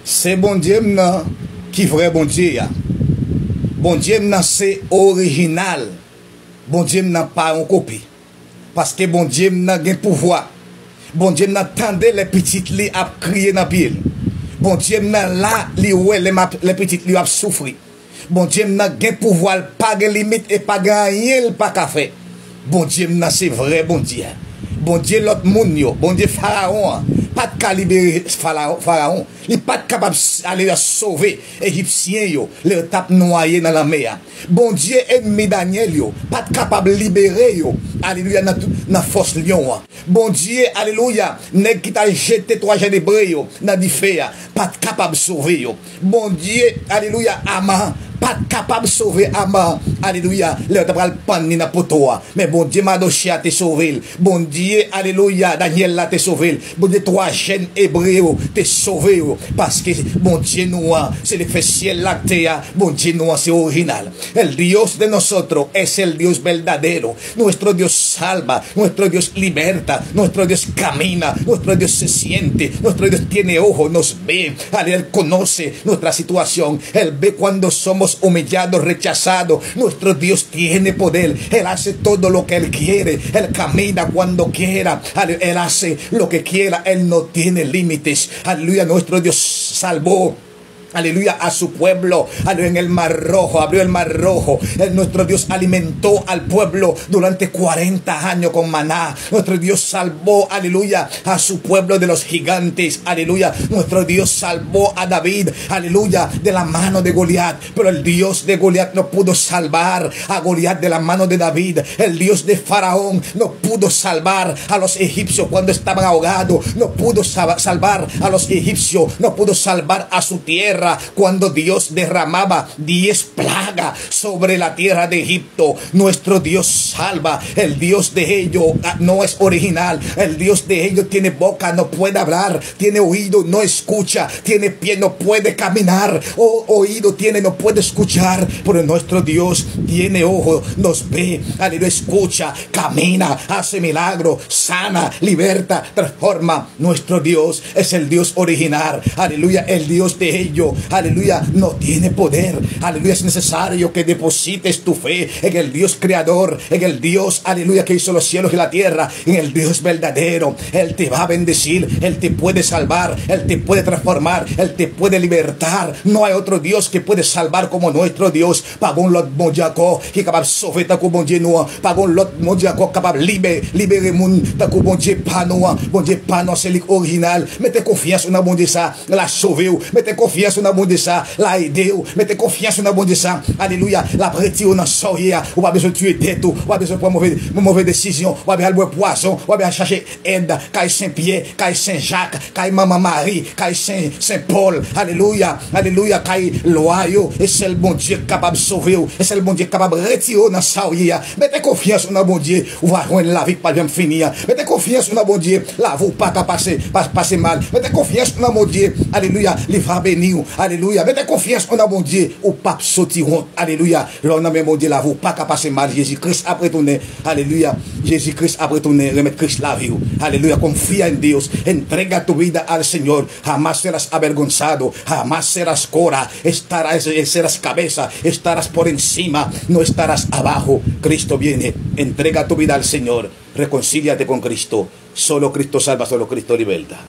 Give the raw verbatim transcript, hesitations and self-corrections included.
Se Bondye m nan ki vrè Bondye a. Bondye m nan se orijinal. Bondye m nan pa yon kopi. Paske Bondye m nan gen pouvwa. Bondye m nan tande lè pitit li ap kriye nan pye l. Bondye m nan la, li wè lè m ap, lè pitit li ap soufri. Bondye m nan gen pouvwa, l pa gen limit e pa gen anyen l pa ka fè. Bondye m nan se vrè Bondye a. Bondye lòt moun yo, Bondye Farawon an, pa t ka libere Farawon. Li pa t kapab, alelouya, sove Ejipsyen yo lè yo t ap nwaye nan lanmè a. Bondye ènmi Danyèl yo pa t kapab libere yo, alelouya, nan, nan fòs lyon an. Bondye, alelouya, nèg ki t al jete twa jèn ebre yo nan dife a, pa t kapab sove yo. Bondye, alelouya, Aman pa t kapab sove Aman, alelouya, lè yo ta pral pann li nan poto a. Men Bondye Madoche a te sove l. Bondye, alelouya, Danyèl la te sove l. Bondye twa jèn ebre yo te sove yo. Paske Bondye nou an, se li k fè syèl la ak tè a. Bondye nou an, se orijinal. El Dios de nosotros es el Dios verdadero. Nuestro Dios salva, nuestro Dios liberta, nuestro Dios camina, nuestro Dios se siente, nuestro Dios tiene ojo, nos ve. Ale, Él conoce nuestra situación. Él ve cuando somos humillados, rechazados. Nuestro Dios tiene poder. Él hace todo lo que Él quiere. Él camina cuando quiera. Ale, Él hace lo que quiera. Él no tiene límites. Aleluya. Nuestro Dios salvó, aleluya, a su pueblo. Aleluya, en el mar rojo, abrió el mar rojo. El, nuestro Dios alimentó al pueblo durante cuarenta años con maná. Nuestro Dios salvó, aleluya, a su pueblo de los gigantes. Aleluya, nuestro Dios salvó a David, aleluya, de la mano de Goliat. Pero el Dios de Goliat no pudo salvar a Goliat de la mano de David. El Dios de Faraón no pudo salvar a los egipcios cuando estaban ahogados. No pudo sa-, salvar a los egipcios. No pudo salvar a su tierra cuando Dios derramaba diez plagas sobre la tierra de Egipto. Nuestro Dios salva. El Dios de ellos, ah, no es original. El Dios de ellos tiene boca, no puede hablar. Tiene oído, no escucha. Tiene pie, no puede caminar. O-, oído tiene, no puede escuchar. Pero nuestro Dios tiene ojo, nos ve. Aleluya, escucha, camina, hace milagro, sana, liberta, transforma. Nuestro Dios es el Dios original. Aleluya, el Dios de ellos, aleluya, no tiene poder. Aleluya, es necesario que deposites tu fe en el Dios creador, en el Dios, aleluya, que hizo los cielos y la tierra, en el Dios verdadero. Él te va a bendecir, Él te puede salvar, Él te puede transformar, Él te puede libertar. No hay otro Dios que puede salvar como nuestro Dios. Pa gon lòt Bondye ankò ki kapab sove tankou Bondye nou an. Pa gon lòt Bondye ankò ki kapab libe-, libere moun tankou Bondye pa nou an. Bondye pa nou an, se li k orijinal. Mete konfyans ou nan Bondye sa, l a sove w. Mete konfyans ou nan Bondye sa, l a ede w. Mete konfyans ou nan Bondye sa, alelouya, l ap retire w nan sa w ye a. Ou pa bezwen tiye tèt ou, ou pa bezwen pran move, move desizyon, ou pa bezwen al bwè pwazon, ou pa bezwen al chache èd kay Sen Pyè, kay Sen Jak, kay Manman Mari, kay Sen, Sen Pòl, alelouya, alelouya, kay lwa yo. E sèl Bondye k kapab sove w, e sèl Bondye k kapab retire w nan sa w ye a. Mete konfyans ou nan Bondye, ou va jwenn lavi k pa janm fini an. Mete konfyans ou nan Bondye, lavi w pa ka pase, pa, pase mal. Mete konfyans ou nan Bondye, alelouya, li va beni w, alelouya. Mete konfyans ou nan Bondye, ou p ap soti wont, alelouya. Lè w nan men Bondye, lavi w pa ka pase mal. Jezi Kris ap retounen, alelouya. Jezi Kris ap retounen, remèt Kris lavi w, alelouya. Confía en Dios, entrega tu vida al Señor. Jamás serás avergonzado, jamás serás cora, estarás, serás cabeza, estarás por encima, no estarás abajo. Cristo viene, entrega tu vida al Señor, reconcíliate con Cristo. Solo Cristo salva, solo Cristo liberta.